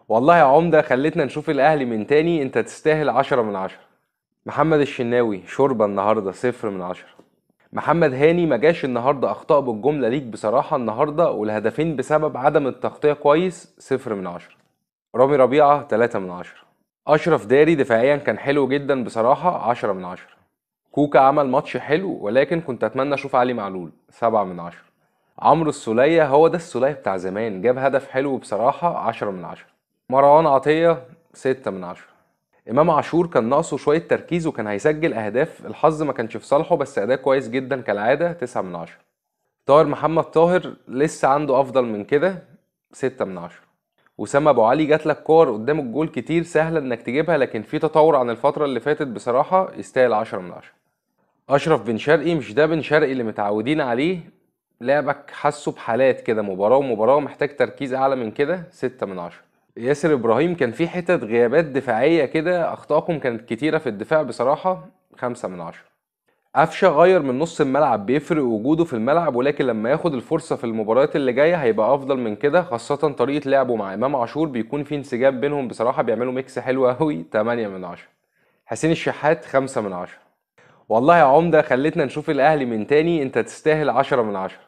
والله يا عمدة خلتنا نشوف الأهلي من تاني، انت تستاهل 10 من 10. محمد الشناوي شوربة النهاردة، 0 من 10. محمد هاني ما جاش النهاردة، أخطاء بالجملة ليك بصراحة النهاردة، والهدفين بسبب عدم التغطية كويس، 0 من 10. رامي ربيعة 3 من 10. أشرف داري دفاعيا كان حلو جدا بصراحة، 10 من 10. كوكا عمل ماتش حلو، ولكن كنت أتمنى أشوف علي معلول، 7 من 10. عمرو السولية هو ده السولية بتاع زمان، جاب هدف حلو بصراحة، 10 من 10. مروان عطية 6 من 10. إمام عاشور كان ناقصه شوية تركيز وكان هيسجل أهداف، الحظ ما كانش في صالحه، بس أداء كويس جدا كالعادة، 9 من 10. طاهر محمد طاهر لسه عنده أفضل من كده، 6 من 10. وسام أبو علي جات لك كور قدام الجول كتير سهلة إنك تجيبها، لكن في تطور عن الفترة اللي فاتت بصراحة، يستاهل 10 من 10. أشرف بن شرقي مش ده بن شرقي اللي متعودين عليه، لعبك حاسه بحالات كده، مباراة ومباراة، محتاج تركيز أعلى من كده، 6 من 10. ياسر إبراهيم كان في حتت غيابات دفاعية كده، أخطائكم كانت كتيرة في الدفاع بصراحة، 5 من 10. قفشة غير من نص الملعب، بيفرق وجوده في الملعب، ولكن لما ياخد الفرصة في المباريات اللي جاية هيبقى أفضل من كده، خاصة طريقة لعبه مع إمام عاشور بيكون في انسجام بينهم بصراحة، بيعملوا ميكس حلو أوي، 8 من 10. حسين الشحات 5 من 10. والله يا عمدة خلتنا نشوف الأهلي من تاني، أنت تستاهل 10 من 10.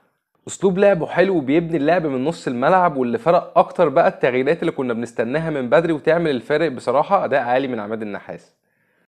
أسلوب لعبه حلو وبيبني اللعب من نص الملعب، واللي فرق أكتر بقى التغييرات اللي كنا بنستناها من بدري وتعمل الفارق بصراحة، أداء عالي من عماد النحاس.